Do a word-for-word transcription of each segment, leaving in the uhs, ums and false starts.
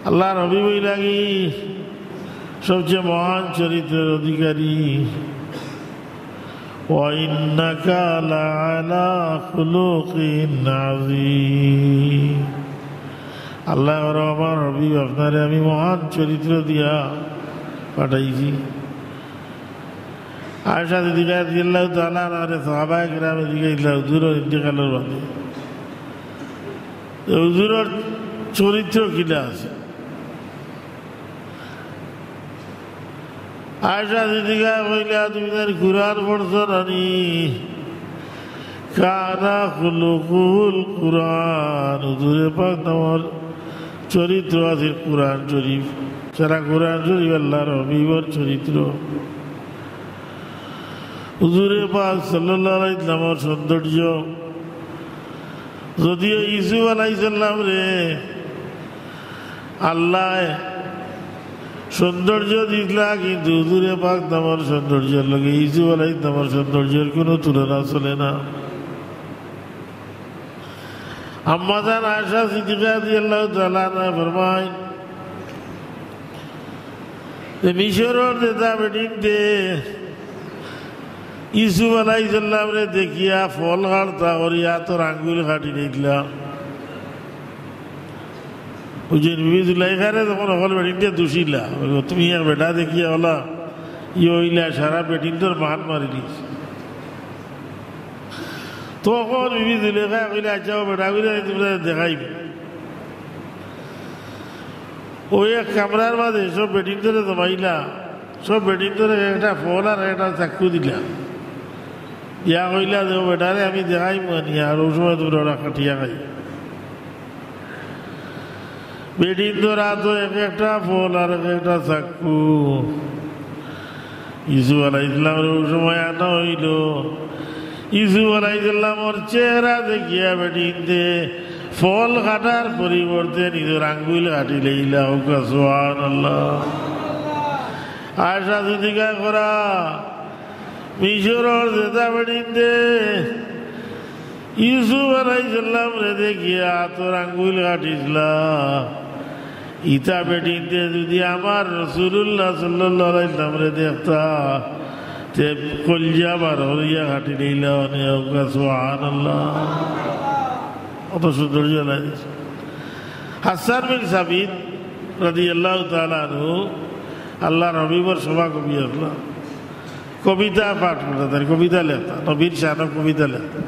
আল্লাহর হাবিব অইলা কি সবচেয়ে মহান চরিত্রের অধিকারী। ওয়া ইন্নাকা লাআলা খুলুকিন আযীম। আল্লায় কইরা, "আমার হাবিব, আপনারে আমি মহান চরিত্র দিয়া পাঠাইছি।" আয়েশা সিদ্দিকা রাদিয়াল্লাহু তাআলা আনহারে সাহাবায়ে কেরামে জিগাইলা, হুজুরর ইন্তেকালর বাদে, "হুজুরর চরিত্র কিলা আছে?" আয়েশা সিদ্দিকা কইলা, "তুমি তাইন কুরআন পড়ছো না নি? কানা খুলুকুহুল কুরআন।" হুজুরে পাক নামর চরিত্র আছে কুরআন শরীফ। সারা কুরআন শরীফ আল্লাহর হাবিবর চরিত্র। হুজুরে পাক সাল্লাল্লাহু আলাইহি ওয়াসাল্লামর সৌন্দর্য, যদিও ইউসুফ আলাইহিস সালামরে আল্লায় সৌন্দর্য দিছলা, কিন্তু হুজুরে পাক নামর সৌন্দর্যর লগে ইউসুফ আলাইহিস সালামর সৌন্দর্যর কুনু তুলনা চলে না। আম্মাজান আয়েশা সিদ্দিকা রাদিয়াল্লাহু তাআলা আনহা ফরমাইন যে মিশরর যেতা বেটিন্তে ইউসুফ আলাইহিস সালামরে দেখিয়া ফল কাটতা করি আতর আঙ্গুল কাটি নিতলা। ওই যে বিবি জুলাইখারে যখন হকল বেটিন্তে দুষিলা, "তুমি এক বেটা দেখিয়া অলা, ইয়ে অইলা, সারা বেটিন্তর মান মারি দিস।" তখন বিবি জুলেখায় কইলা, "আচ্ছা, ও বেটা, কইলা, আমি তুমরারে দেখাইমু।" ওই এক কামরার মাঝে সব বেটিন্তরে জমাইলা, সব বেটিন্তরে একটা ফল আর একটা চাক্কু দিলা। দিয়া কইলা যে, "ও বেটারে, আমি দেখাইমু আনিয়া, আর ওই সময় তুমরা ওরা কাটিয়া খাই।" বেটিন্তর আতো এক একটা ফল আর এক একটা চাক্কু। ইউসুফ আলাইহিস সালামরে ওই সময় আনা অইলো। ইউসুফ আলাইহিস সালামর চেহারা দেখিয়া বেটিন্তে ফল কাটার পরিবর্তে নিজর আঙ্গুল কাটি লইলা। কউক্কা সুবহানাল্লাহ। আয়েশা সিদ্দিকায় কইরা, মিশরর যেতা বেটিন্তে ইউসুফ আলাইহিস সালামরে দেখিয়া আতর আঙ্গুল কাটিছলা, ইতা বেটিন্তে যুদি আমার রাসূলুল্লাহ সাল্লাল্লাহু আলাইহি ওয়াসাল্লামরে দেখতা, তে কলজা বার করিয়া কাটি লইলা অনে। কউক্কা সুবহানাল্লাহ। অত সৌন্দর্য লাগে। হাসান বিন সাবিত রাদিয়াল্লাহু তাআলা আনহু আল্লাহর হাবিবর সভাকবি আছলা। কবিতা পাঠ করতা, তাইন কবিতা লেখতা, নবীর শানো কবিতা লেখতা।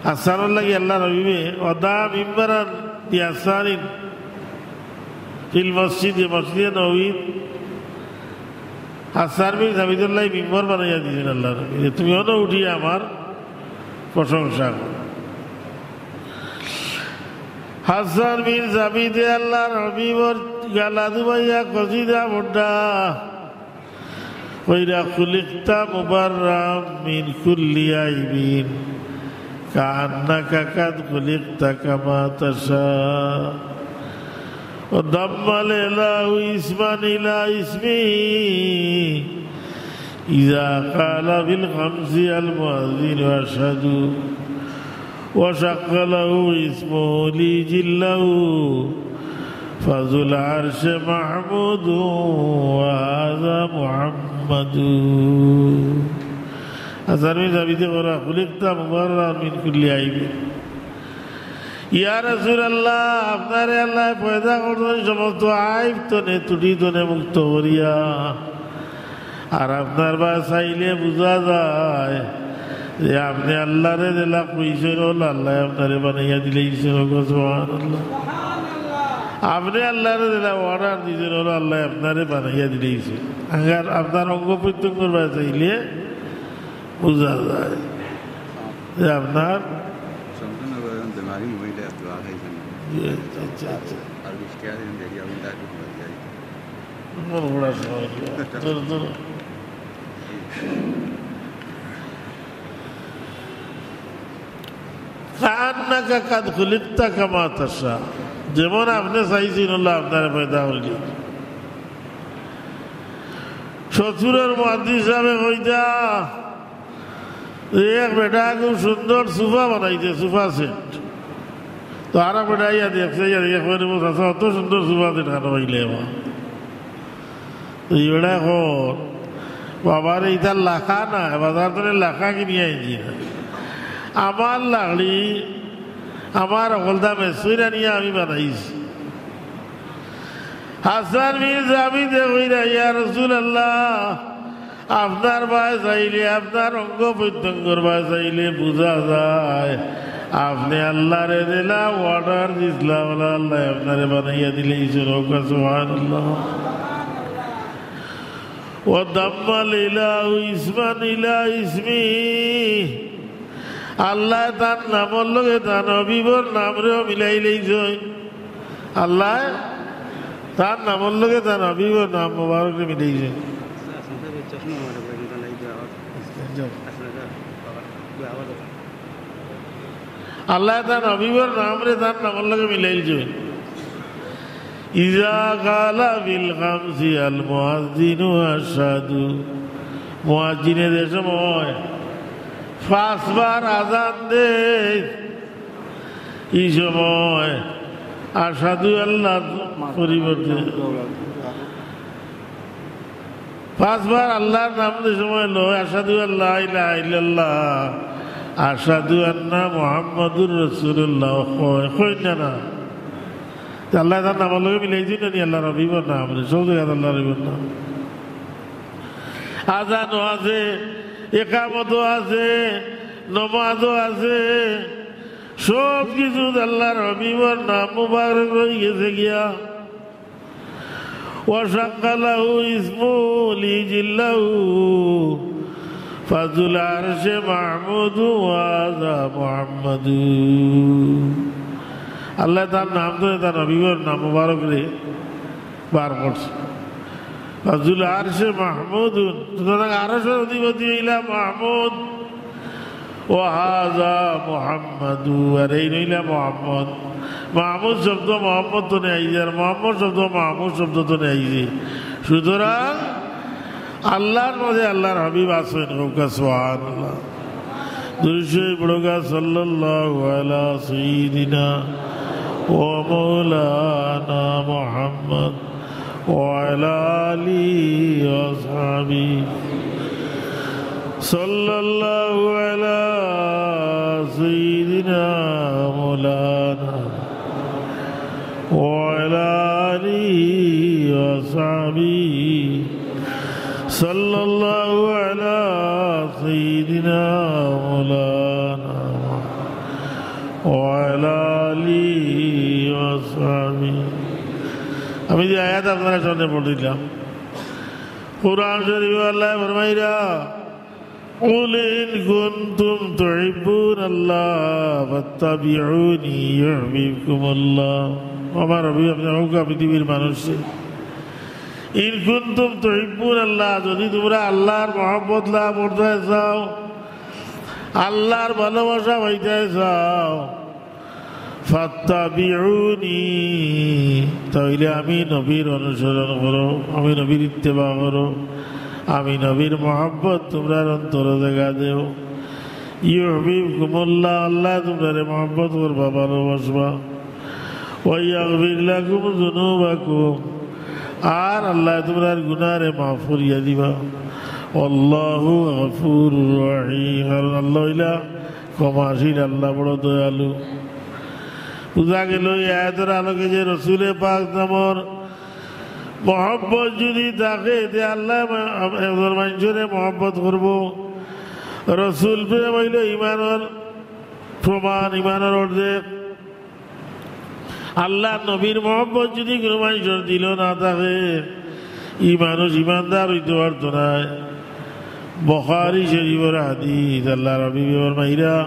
হাসানর লাগি আল্লাহর হাবিবে ওয়াদা মিম্বারান বিহাসানিন ফিল মসজিদে, মসজিদে নববীত হাসান বিন সাবিতর লাগি মিম্বর বানাইয়া দিছইন আল্লাহর নবী, যে তুমি অনো উঠিয়া আমার প্রশংসা করো। হাসান বিন সাবিতে আল্লাহর হাবিবর গালা দুবাইয়া কসিদা পড়তা। কইরা, "খুলিকতা মুবাররাম মিন কুল্লি আইবিন, কাআন্নাকা কাদ খুলিকতা কামা তাশা। ওয়া দাম্মাল ইলাহু ইসমান ইলা ইসমিহি, ইযা ক্বালা বিল খামসি আল মুয়াজ্জিনু আশহাদু।" وشق له اسمه ليجله فذو العرش محمود وهذا محمد। হাসান বিন সাবিতে কইরা, "খুলিকতা মুবাররান মিন কুল্লি আইব।" ইয়া রাসূলুল্লাহ, আপনারে আল্লায় পয়দা করছইন সমস্ত আইব তনে, ত্রুটি তনে মুক্ত করিয়া। আর আপনার বায় চাইলে বুঝা যায় যে আপনে আল্লাহরে যেলা কইছইন, অলা আল্লায় আপনারে বানাইয়া দিলাইছইন। কউক্কা সুবহানাল্লাহ। আপনে আল্লাহরে যেলা order দিছইন, অলা আল্লায় আপনারে বানাইয়া দিলাইছইন। আর আপনার অঙ্গ প্রত্যঙ্গর বায় চাইলে বুঝা যায় যে আপনার চন্দননগর এখন বেমারি মহিলা দোয়া খাইছেন। জি, আচ্ছা, আচ্ছা। আর বিশ টাকা দিন দেরি, আমি তাকে বলে যাই। বড় বড় সময়। ধরো, ধরো। কাআন্নাকা কাদ খুলিকতা কামা তাশা। যেমন আপনে চাইছইন, অলা আপনারে পয়দা করিলাইছইন। শ্বশুরর মুহাদ্দিস সাবে কইতা, এক বেটা খুব সুন্দর সোফা বানাইছে, সোফা সেট। তো আর বেটায় ইয়া দেখছে, ইয়া দেখে কয়, "রে বা চাচা, অত সুন্দর সুবাস ইখানো পাইলে বা।" তো ই বেটায় কয়, "বাবারে, ইটা লাখা না, বাজার থনে লাখা কিনিয়া আনছি না। আমার লাকড়ি, আমার অকলতা মেসুইরা নিয়া আমি বানাইছি।" হাসান বিন সাবিতে কইরা, "ইয়া রাসূলুল্লাহ, আপনার বায় চাইলে, আপনার অঙ্গ প্রত্যঙ্গর বায় চাইলে বুঝা যায়, আপনে আল্লারে যেলা order দিছলা, অলা আল্লায় আপনারে বানাইয়া দিলাইছইন।" কউক্কা সুবহানাল্লাহ। ওয়া দাম্মাল ইলাহু ইসমান ইলা ইসমি। আল্লায় তান নামর লগে তান হবিবর নামরেও মিলাইলাইছইন। আল্লায় তান নামর লগে তান হবিবর নাম মোবারকরে মিলাইছইন। আল্লায় তান হবিবর নামরে তান নামর লগে মিলাইলছইন। ইজা কালা বিল খামসি আল মুয়াজ্জিনু আশহাদু। মুয়াজ্জিনে যে সময় পাঁচবার আজান দেয়, ই সময় আশহাদু আল্লাহ পরিবর্তে পাঁচবার আল্লাহর নাম যে সময় লয়, আশহাদু আল্লা ইলাহা ইল্লাল্লাহ, আশহাদু আন্না মুহাম্মাদুর রাসূলুল্লাহ কয়, কয় না না? তে আল্লায় তান নামর লগে মিলাইছইন না নি? আল্লাহর হবিবর নামরে, সব জাগাত আল্লাহর হবিবর নাম। আজানও আছে, একামতও আছে, নমাজও আছে, সব কিছুত আল্লাহর হবিবর নাম মুবারক রইগেছে গিয়া। ওয়া শাক্কা লাহু ইসমুহু লিইউজিল্লাহু, ফাজুল আরশে মাহমুদু ওয়া হাযা মুহাম্মাদু। আল্লায় তান নাম থনে তান হবিবর নাম মুবারকরে বার করছে। ফাজুল আরশে মাহমুদুন, সুতরাং আরশর অধিপতি অইলা মাহমুদ। ওয়া হাযা মুহাম্মাদু, আর এইন অইলা মুহাম্মদ। মাহমুদ শব্দ মোহাম্মদ থনে আইছে, আর মোহাম্মদ শব্দ মাহমুদ শব্দ থনে আইছে। সুতরাং আল্লাহর মাঝে আল্লাহর হাবিব আছইন, কউক্কা সুবহানাল্লাহ। দুরূদ শরীফ পড়উক্কা, সাল্লাল্লাহু আলা সাইয়্যিদিনা ওয়া মাওলানা মুহাম্মদ ওয়া আলা আলিহি ওয়া সাহবিহি। সাল্লাল্লাহু আলা সাইয়্যিদিনা মাওলানা ওয়া আলা আলিহি ওয়া সাহবিহি। সাল্লাল্লাহু আলা সাইয়্যিদিনা মাওলানা ওয়া আলা আলিহি ওয়া সাহবিহি। আমি যে আয়াত আপনারার সামনে পড়ছিলাম, কোরআন শরীফে আল্লায় ফরমাইরা, "কুল ইন কুনতুম তুহিব্বুনাল্লাহ ফাত্তাবিউনি ইউহবিবকুমুল্লাহ।" আমার হাবিব, আপনে কউক্কা পৃথিবীর মানুষরে, "ইন কুনতুম তুহিব্বুনাল্লাহ", যুদি তুমরা আল্লাহর মহব্বত লাভ করতায় চাও, আল্লাহর ভালোবাসা পাইতায় চাও, ফাত্তাবিউনি, তাইলে আমি নবীর অনুসরণ করো, আমি নবীর ইত্তেবা করো, আমি নবীর মহব্বত তুমরার অন্তরো জাগা দেও। ইউহবিবকুমুল্লাহ, আল্লায় তুমরারে মহব্বত করবা, ভালোবাসবা। ওয়া ইয়াগফির লাকুম যুনুবাকুম, আর আল্লায় তুমরার গুনারে মাফ করিয়া দিবা। ওয়াল্লাহু গাফুরুর রহিম, কারণ আল্লাহ অইলা ক্ষমাশীল, আল্লাহ বড় দয়ালু। বুঝা গেল এই আয়াতর আলোকে যে রসুলে পাক নামর মহব্বত যুদি থাকে, তে আল্লায় মা-, একজন মানষরে মহব্বত করবো। রসুল প্রেম অইলো ইমানর প্রমাণ, ইমানর অর্ধেক। আল্লাহর নবীর মহব্বত যুদি কুনু মানষর দিলো না থাকে, ই মানুষ ইমানদার অইতো পারতো নায়। বুখারী শরীফর হাদিস, আল্লাহর হাবিবে ফরমাইরা,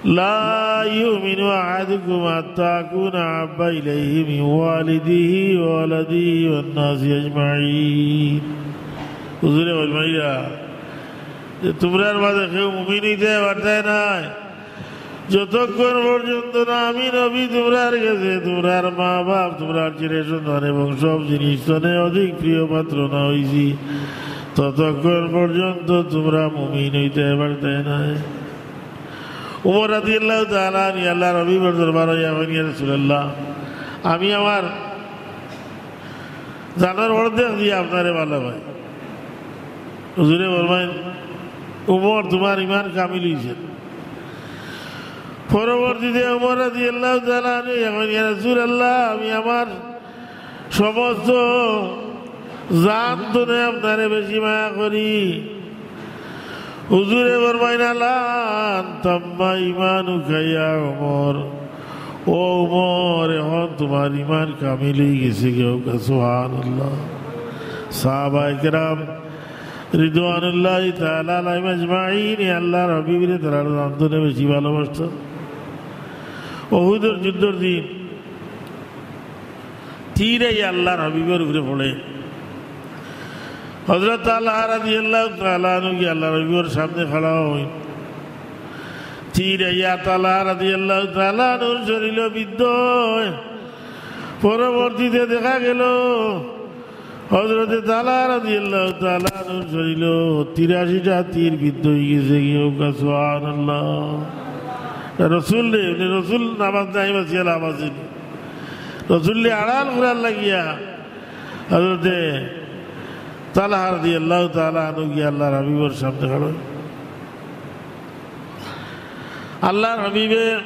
"লা ইউমিনু আহাদুকুম হাত্তা আকুনা আহাব্বা ইলাইহি মিন ওয়ালিদিহি ওয়া ওয়ালাদিহি ওয়ান নাসি আজমাইন।" হুজুরে ফরমাইরা যে তুমরার মাঝে কেউ মুমিন অইতে পারতায় নায়, যতক্ষণ পর্যন্ত না আমি নবী তুমরার গেছে, তুমরার মা বাপ, তুমরার ছেলে সন্তান এবং সব জিনিস তনে অধিক প্রিয় পাত্র না অইছি, ততক্ষণ পর্যন্ত তুমরা মুমিন অইতে পারতায় নায়। উমর রাদিয়াল্লাহু তাআলা আনহু আল্লাহর হাবিবর দরবারো আইয়া কইন, "ইয়া রাসূলুল্লাহ, আমি আমার জানর অর্ধেক দিয়া আপনারে ভালা পাই।" হুজুরে ফরমাইন, "উমর, তুমার ঈমান কামিল অইছে।" পরবর্তীতে উমর রাদিয়াল্লাহু তাআলা আনহু আইয়া কইন, "ইয়া রাসূলুল্লাহ, আমি আমার সমস্ত জান থনে আপনারে বেশি মায়া করি।" হুজুরে ফরমাইন, "আলান তাম্মা ঈমানুকা ইয়া উমর।" ও উমর, অখন তুমার ঈমান কামিল অইগেছে গিয়া। সুবহানাল্লাহ। সাহাবায়ে কেরাম রিদওয়ানুল্লাহি তাআলা আলাইহিম আজমাইন আল্লাহর হাবিবরে তারার জান থনে বেশি ভালাবাসতা। উহুদর যুদ্ধর দিন তীর আইয়া আল্লাহর হাবিবর উপরে পড়ে। হযরত তালহা রাদিয়াল্লাহু তাআলা আনহু গিয়া আল্লাহর হাবিবর সামনে খাড়া অইন। তীর আইয়া তালহা রাদিয়াল্লাহু তাআলা আনহুর শরীলো বিদ্ধ অয়। পরবর্তীতে দেখা গেল হযরতে তালহা রাদিয়াল্লাহু তাআলা আনহুর শরীলো তিরাশিটা তীর বিদ্ধ অইগেছে গিয়া। সুবহানাল্লাহ। রসুলরে, উনি রসুল নামাজ নাই বাঁচিয়া লাভ আছে নি? রসুলরে আড়াল করার লাগিয়া হযরতে তালহা রাদিয়াল্লাহু তাআলা আনহু গিয়া আল্লাহর হাবিবর সামনে খাড়া অইন। আল্লাহর হাবিবে,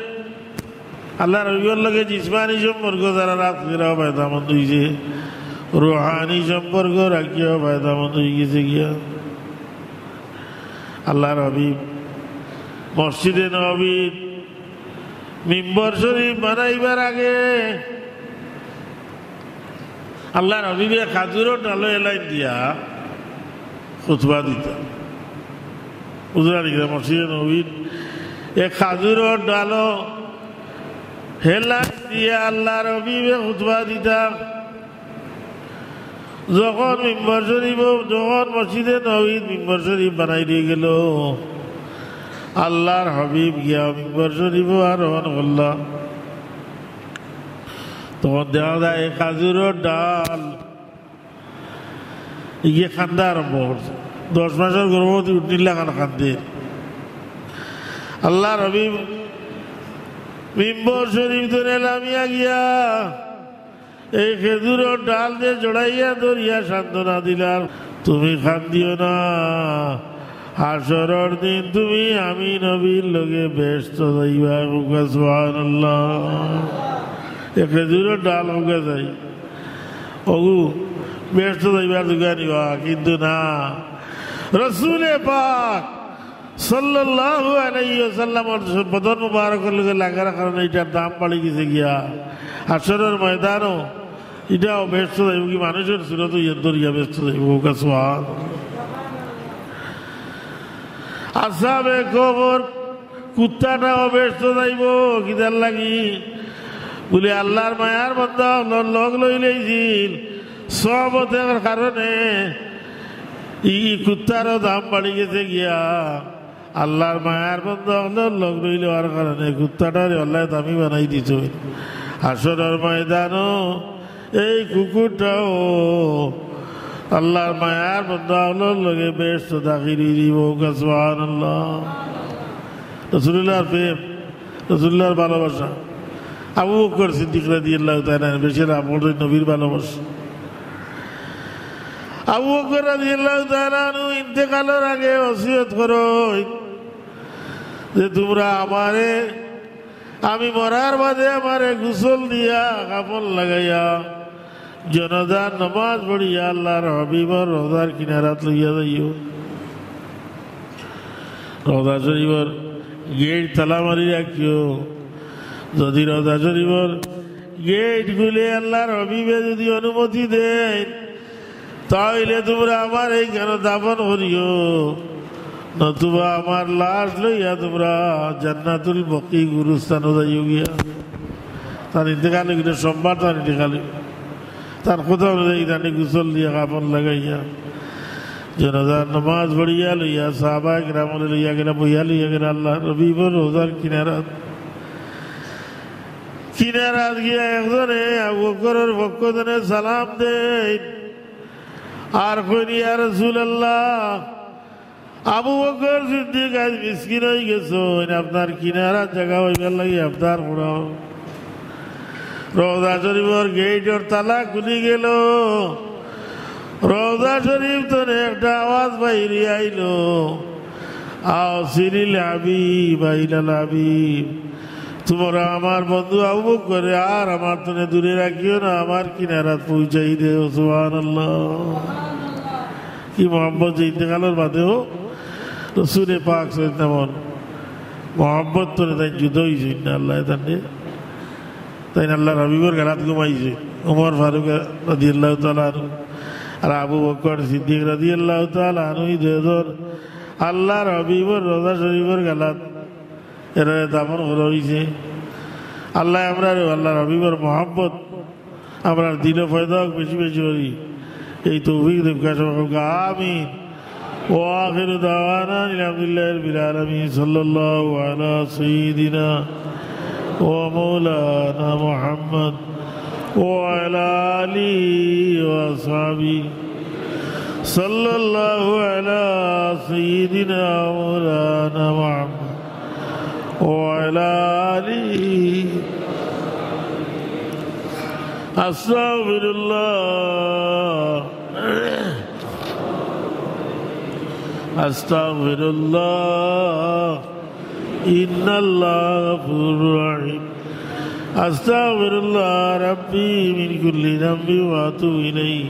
আল্লাহর হাবিবর লগে জিসমানি সম্পর্ক যারা রাখিয়া ফায়দামন্দ অইছে, রুহানি সম্পর্ক রাখিয়া ফায়দামন্দ অইগেছে গিয়া। আল্লাহর হাবিব মসজিদে নববীত মিম্বর শরীফ বানাইবার আগে আল্লাহর হাবিবে খাজুরর ডালো হেলাইন দিয়া খুতবা দিতা। বুঝলা নি? মসজিদে নববীত এক খাজুরর ডালো হেলাইন দিয়া আল্লাহর হাবিবে খুতবা দিতা। যখন মিম্বর শরীফ, যখন মসজিদে নববীত মিম্বর শরীফ বানাই দিয়া গেল, আল্লাহর হাবিব গিয়া মিম্বর শরীফো আরোহণ করলা। তখন দেখা যায় এই খাজুরর ডাল ইগিয়ে কান্দা আরম্ভ করছে। দশ মাসর গর্ভবতী উটনির লাখান কান্দে। আল্লাহর হাবিব মিম্বর শরীফ থনে লামিয়া গিয়া এই খেজুরর ডাল দিয়া জড়াইয়া ধরিয়া সান্ত্বনা দিলার, "তুমি কান্দিও না, হাশরর দিন তুমি আমি নবীর লগে বেহেশতো যাইবায়।" কউক্কা সুবহানাল্লাহ। এই খেজুরর ডাল কউক্কা যাই, অগু বেহেশতো যাইবার যোগান অইবা, কিন্তু না, রসুলে পাক সাল্লাল্লাহু আলাইহি ওয়াসাল্লামর বদন মুবারকর লগে লাগার কারণে ইটার দাম বাড়ি গেছে গিয়া। হাশরর ময়দানো ইটাও বেহেশতো যাইবো কি, মানুষর সুরত অইয়া ধরিয়া বেহেশতো যাইবো। কউক্কা সুবহান। আসহাবে কহফর কুত্তাটাও বেহেশতো যাইবো, কিতার লাগি? বুলে আল্লাহর মায়ার বান্দা অকলর লগ লইলাইছিল, সহবতর কারণে ই কুত্তারও দাম বাড়ি গেছে গিয়া। আল্লাহর মায়ার বান্দা অকলর লগ লইলার কারণে কুত্তাটারে আল্লায় দামি বানাই দিছইন। হাশরর ময়দানো এই কুকুরটাও আল্লাহর মায়ার বান্দা অকলর লগে বেহেশতো দাখিল অই যিবো। কউক্কা সুবহানাল্লাহ। রাসূলুল্লাহর প্রেম, রাসূলুল্লাহর ভালোবাসা। আবু বকর সিদ্দিক রাদিয়াল্লাহু তাআলা আনহু, বেশি না, বড় নবীর ভালোবাসা। আবু বকর রাদিয়াল্লাহু তাআলা আনহু ইন্তেকালর আগে ওসিয়ত করইন যে, "তুমরা আমারে, আমি মরার বাদে আমারে গোসল দিয়া, কাফন লাগাইয়া, জানাজার নামাজ পড়িয়া আল্লাহর হাবিবর রওজার কিনারাত লইয়া যাইও।" রওজা শরীফর গেইট তালা মারি রাখিও। যদি রওজা শরীফর গেইট খুলে আল্লাহর হাবিবে যদি অনুমতি দেইন, তা অইলে তুমরা আমারে এইখানো দাফন করিও, নতুবা আমার লাশ লইয়া তুমরা জান্নাতুল বকি গুরুস্থানো যাইও গিয়া। তান ইন্তেকাল অইগেলো সোমবার, তান ইন্তেকাল অইগেলো। তান কথা অনুযায়ী তানে গোসল দিয়া, কাফন লাগাইয়া, জানাজার নামাজ পড়িয়া লইয়া, সাহাবায়ে কেরামরে লইয়া গেলা, বইয়া লইয়া গেলা আল্লাহর হাবিবর রওজার কিনারাত। কিনারাত গিয়া একজনে আবু বকরর পক্ষ থনে সালাম দেইন আর কইন, "ইয়া রাসূলুল্লাহ, আবু বকর সিদ্দিক আইজ মিসকিন অইগেছইন, আপনার কিনারাত জাগা পাইবার লাগি আপনার করাম। রওজা শরীফর গেইটর তালা খুলি গেল। রওজা শরীফ তনে একটা আওয়াজ বাইরে আইলো, "আওসিলিল হাবিব, আইনাল হাবিব।" তুমরা আমার বন্ধু আবু বকররে আর আমার তনে দূরে রাখিও না, আমার কিনারাত পৌঁছাই দেও। সুবহানাল্লাহ। কি মহব্বত যে ইন্তেকালর বাদেও রসুলে পাক সাল্লাল্লাহু আলাইহি ওয়াসাল্লাম মহব্বত তনে তাইন জুদা অইছইন না, আল্লায় তানরে, তাইন আল্লার হাবিবর গালাত ঘুমাইছইন। উমর ফারুক রাদিয়াল্লাহু তাআলা আনহু আর আবু বকর সিদ্দিক রাদিয়াল্লাহু তাআলা আনহু, ই দুইজন আল্লার হাবিবর রওজা শরীফর গালাত এরারে দাফন করা অইছে। আল্লায় আমরারে আল্লার হাবিবর মহব্বত আমরার দিলো পয়দা অউক বেশি বেশি করি। এই তৌফিক দেউক্কা, সবে কউক্কা, আমিন। وآخر دعوانا أن الحمد لله رب العالمين. صلى الله على سيدنا ومولانا محمد وعلى آله وأصحابه. صلى الله على سيدنا ومولانا محمد وعلى آله. أستغفر الله. أستغفر الله. إن الله غفور رحيم. أستغفر الله ربي من كل ذنب وأتوب إليه.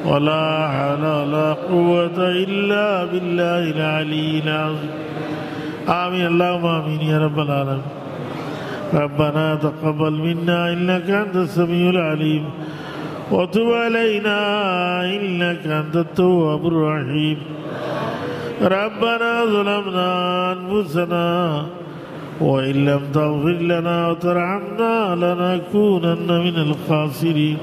ولا حول ولا قوة إلا بالله العلي العظيم. آمين. اللهم آمين يا رب العالمين. ربنا تقبل منا إنك أنت السميع العليم وتب علينا إنك أنت التواب الرحيم. ربنا ظلمنا أنفسنا وإن لم تغفر لنا وترحمنا لنكونن من الخاسرين.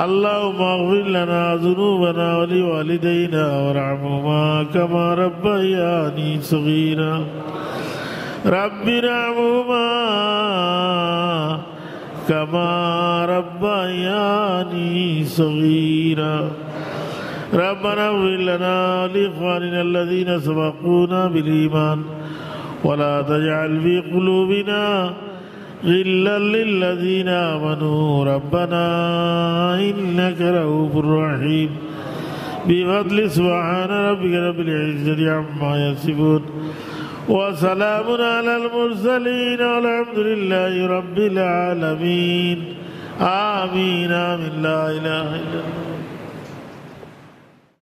اللهم اغفر لنا ذنوبنا ولوالدينا وارحمهما كما ربياني صغيرا. رب ارحمهما كما ربياني صغيرا. ربنا اغفر لنا ولإخواننا الذين سبقونا بالإيمان ولا تجعل في قلوبنا غلا للذين آمنوا ربنا إنك رؤوف رحيم. بفضل سبحان ربك رب العزة عما يصفون وسلام على المرسلين والحمد لله رب العالمين. آمين، آمين. لا إله إلا الله.